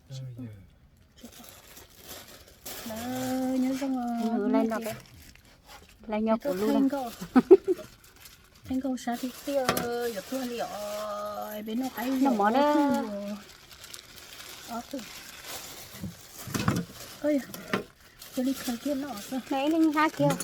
Nyob zoo, laj nyob kuv lub, theej nkauj sab tiag tiag, yuav tuag li os. Peb noj qaib noj mov na. Ob tug, cia li khaws kiag noj xwb. Noj ib leeg hnab kiag.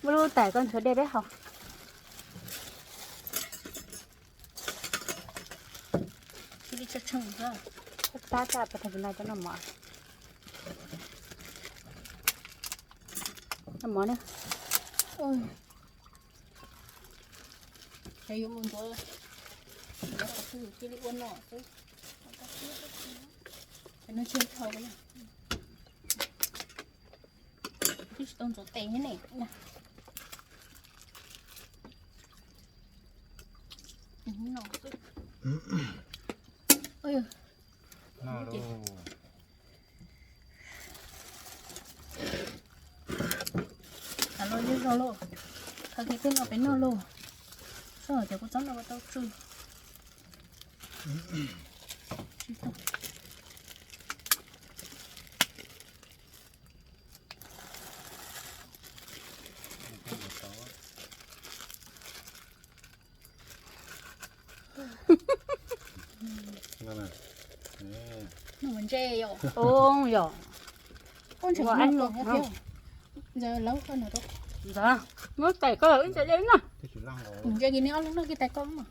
Muaj lub tais koj nchuav dej peb haus. Cia li tshee tshee xwb. Tab tab peb tag kis no coj noj mov. Noj mov na. Ces yuav mus ntxuav, ntxuav qhov twg cia li ua no xwb. Ces no tseg dhau na. Twb tsis tau ntxuav tes thiab ne. No xwb. Av los yeej zoo lauj. Khaws kiag tej no pem noj lauj. Soj hauv ces kuv txhob noj ua tau tsw. Ntse yom. Ntse, muab tais koj ib nta dej na. Ntse kis ni ob lub noj kiag tais koj mas.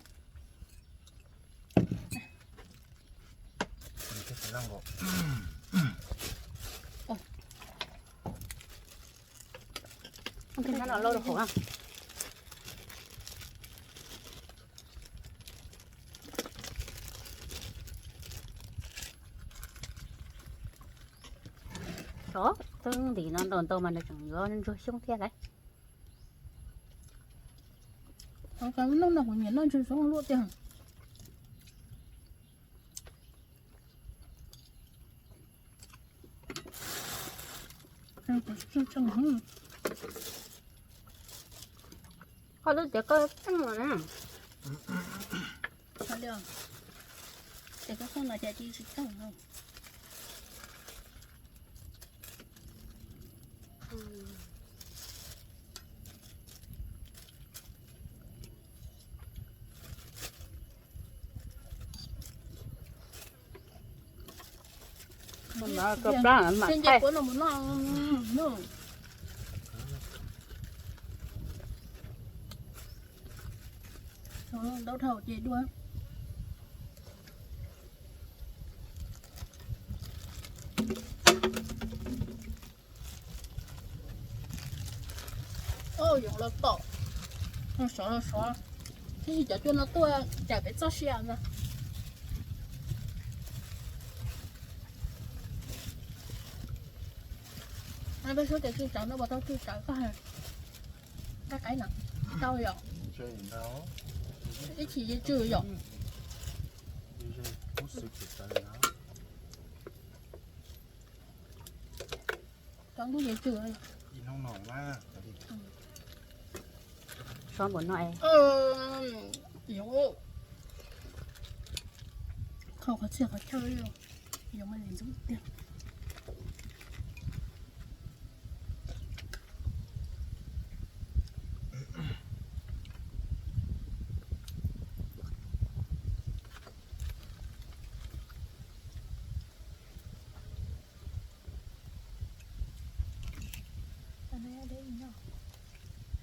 Xyov, twb ntim no ntau ntau mas nws tseem yuav ntsuag xyoob thiab lauj. Noj no kuv nyiam noj ntsuag xyoob luaj tiag. Koj twb tias koj txeej los na. Tias koj txeej los cas cia tsis txeej no. Nce kuv no mus noj. Ntau dhau ces dua. Yoov los tom, sov los sov, thiab cov cua no tuaj cawm peb txoj sia ntag. Peb suab tes tsw tsawv no puas tau tsw tsawv koj hais? Qab qaib no tau yom? Ib chim yeej tsw yom? Cov lub yeej tsw. Sov npaum no es. Yoov, qhov txhia qhov chaw, yoov mas ntxub tiag.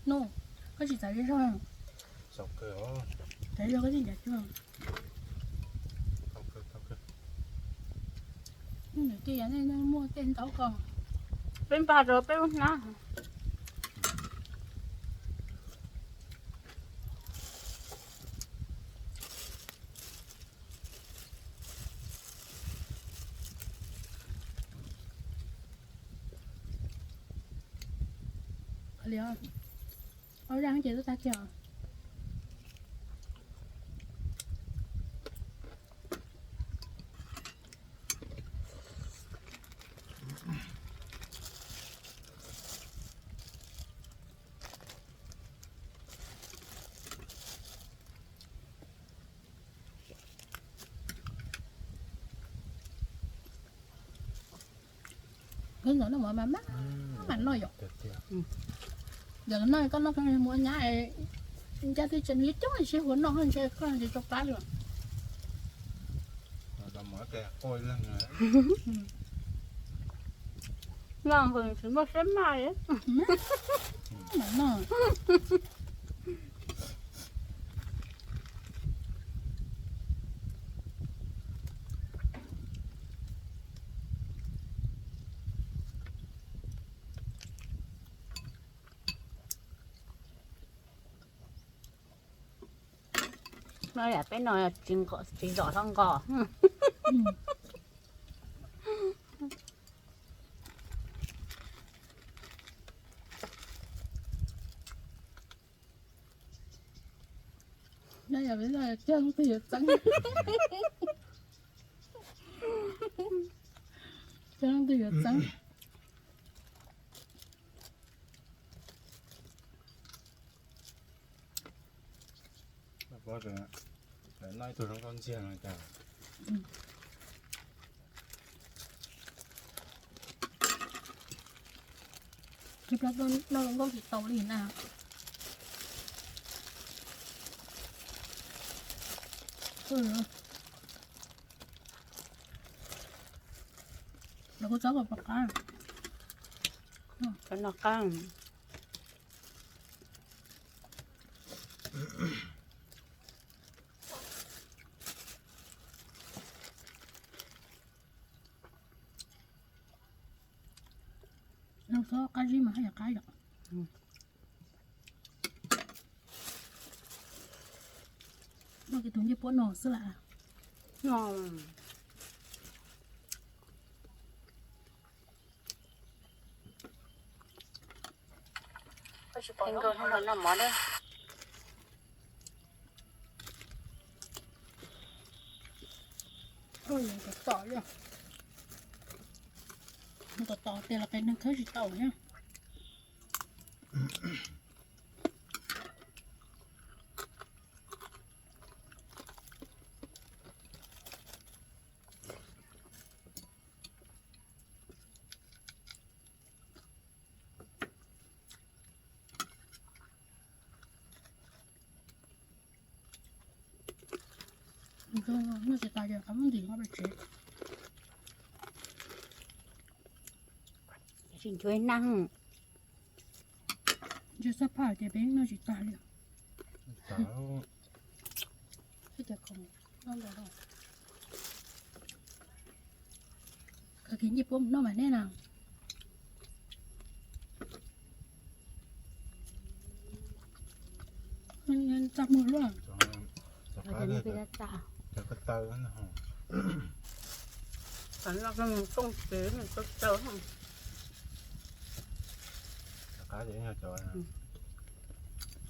No, koj tsis txav zog. Txav zog koj tsis ncav cuag. Nws tej yam nej muaj tej ntaub ko. Peb npaj rau peb lub hnab. Ob zaj ces tub tag kiag. Ntawm no mas mas mas noj yom. Ntawm no koj noj koj mus nyab, ncaj twb tseem coob coob sib huas noj ntshe koj ntshe tso plab li. Noj tsis muaj siab maj li. No yam peb no tsis zom hlo nqos. Cog leej twg yuav txeeb, cog leej twg yuav txeeb. Noj ib tug zoo nkauj ntxiag no cas. Noj zoo nkauj tsis tau li na. Lawv kuj txob kom pom qab. Cov no qab. Noj txob qab zib mas haj yam qab yom. Noj kiag tus ncej puab no xwb las. Noj mov na. Tom tom, tom tom tias los qe neeg khawb tsis tau na. Noj tsis tas ces qab muab ntim nqa pem tsev. Tsis nchuav ib nag. Ntshe xab phaj ces peb noj tsis tag li. Khaws kiag ncej puab mus noj mas nej na. Txaj muag luaj.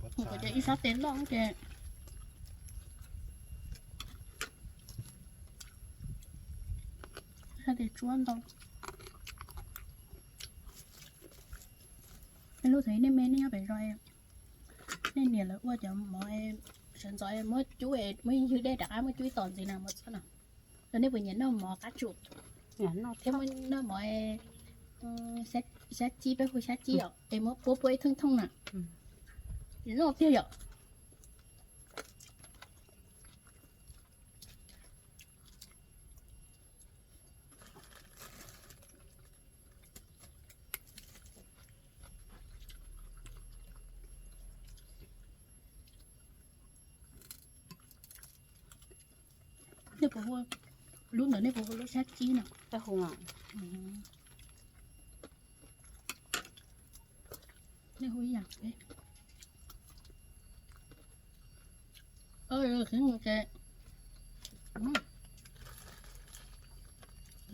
Mus kom cov ib sab tes loj ces ib sab tes tsuab ntau. Lub thaum nej me nej nyob pem zos, nej niam lawv ua cov mov sawv ntxov muab cub, muab ywg dej rov qab muab cub ib tom ntxiv na mov txhob na. Los nej puas nyiam noj mov qab tsuas thiab muab noj mov xyab cib, peb hu xyab cib os, es muab puab puab ib thooj thooj na. Noj tiag yom. Nej puas hu lub ntawd, nej puas hu lub xyab cib no? Nej hu ib yam.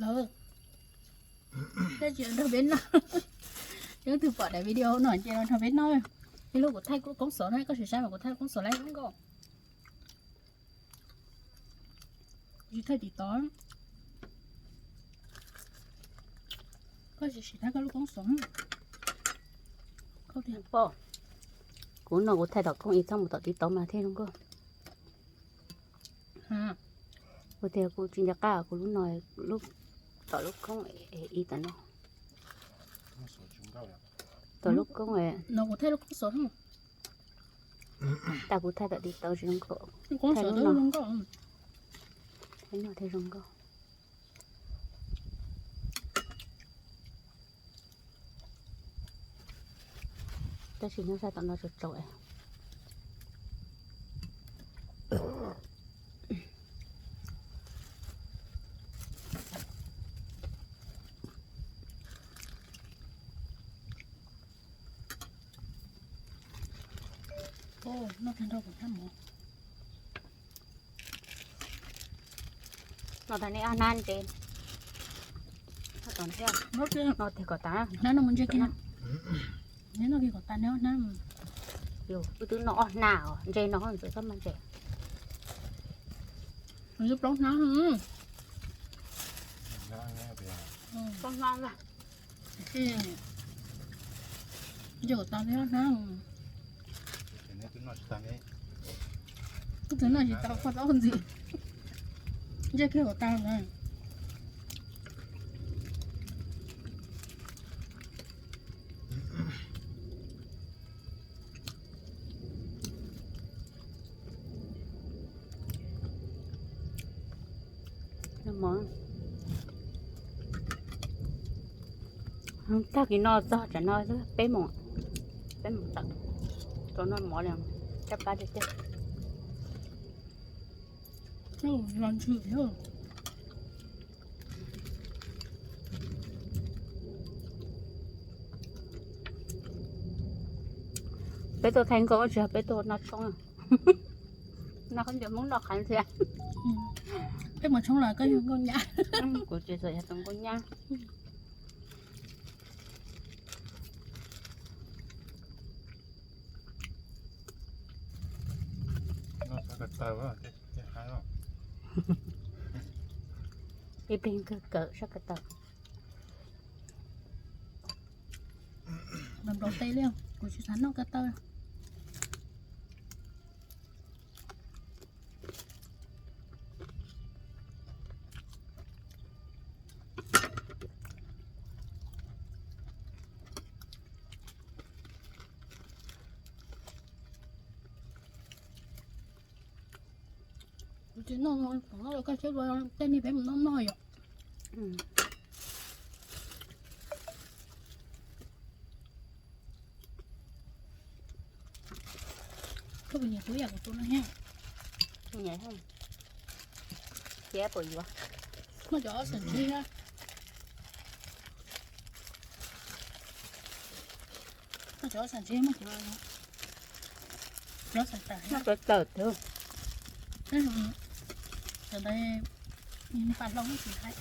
Lawv, nej tsis nrog peb noj. Yog leej twg pom daim video no ces los nrog peb noj. Ib lub kuv thaij lub koob xov no, koj sim saib mas kuv thaij lub koob xov lawm zoo nkauj. Kuv tsis thaij TikTok. Koj sim saib koj lub koob xov. Pom, kuv no kuv thaij tom koob ib txhob mus tom TikTok mas thiaj zoo nkauj. Kuv tias kuv tsis nco qab kuv lub no, lub, tom lub koob ib tam no. Tau lub koob no kuv thaij lub koob xov, tas kuv thaij tam tiv tau tsis zoo nkauj. Koob xov tau zoo nkauj. Thaij no thiaj zoo nkauj. Tab sis nyob sab tom no tsaus tsaus es. No tas nej ob hnab ntse. No tig kom tas. Hnab no mus ntse kiag. Neb no kiag kom tas neb ob hnab. Yus wb twb noj ob hnab os, ntse no ntxim koj mas ntse. Nws plaub hnab. Plaub hnab. Ntse kom tas neb ob hnab. Koj twb noj tsis tau koj tau ntxim. Ntse kiag kom tas na. Tag kis no txog tsam no peb moos, peb moos tawm, rau noj mov li, caj pab tiag tiag. Peb tuaj thaij nkauj tsis yog peb tuaj noj tshoob. Noj khaub ncaws Hmoob noj qhav ntxhias. Peb mus tshoob los koj yog nkauj nyab. Kuv tsis txawm yog tus nkauj nyab. Ib pliag kawg kawm sab ko taw. Nplaum nplaum tes li, kuv tsis xav noj ko taw. Kuv tsis noj, noj koj thiab, tej niag peb mus noj noj yom. Koj puas nyiam kuv yam kuv tus no thiab? Nyiam thiab. Thiab puas yuav? Muaj cov ob xeem tsib thiab. Muaj cov ob xeem tsib, muaj cov, cov xeem tawm thiab. Muaj cov tawm thiab. Cov ntawd pam hlau tsis haib.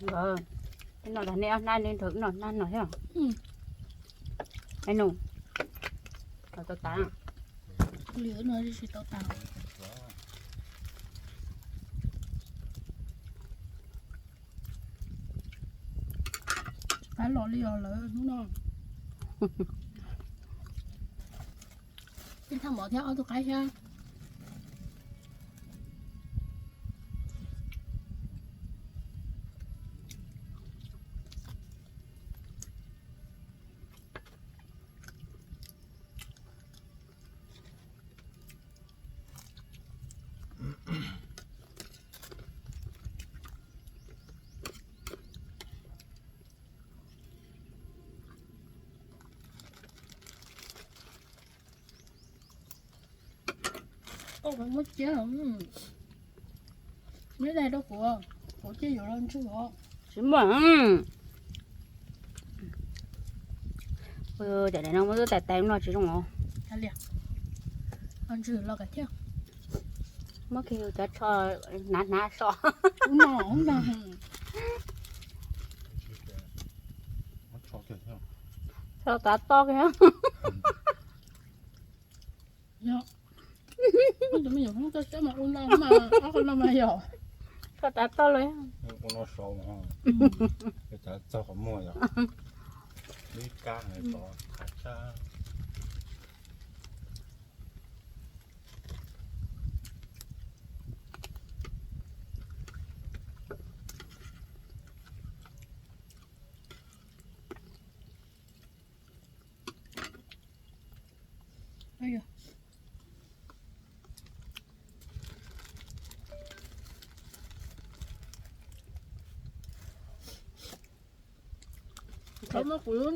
Nkawd, no tas nej ob hnab li nrog wb noj hnab no thiab. Ai nus, tau tas. Li no tsis tau tas. Qaib los li os lawv hnub no. Ib thaj mov thiab ob tug qaib thiab. Koj muab cia, neb daig rau kuv, kuv cia yuav los ntswg os. Tsis muaj. Cov daim no muab tais tais no tsis zoo os. Los ntswg los kav thiab. Muab kiag yus cov tsho hnav hnav so. Ub no, ub no. Tsho tav toj kiag. Yog, tus me nyuam Hmoob toj siab mas ua no mas, ob qho no mas yog tsho tav toj los. Ua no saud mas, cas txog qhov muag yog lub kab tov tham tshaj. Qhwv qaub lawm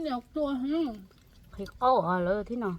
thiab no.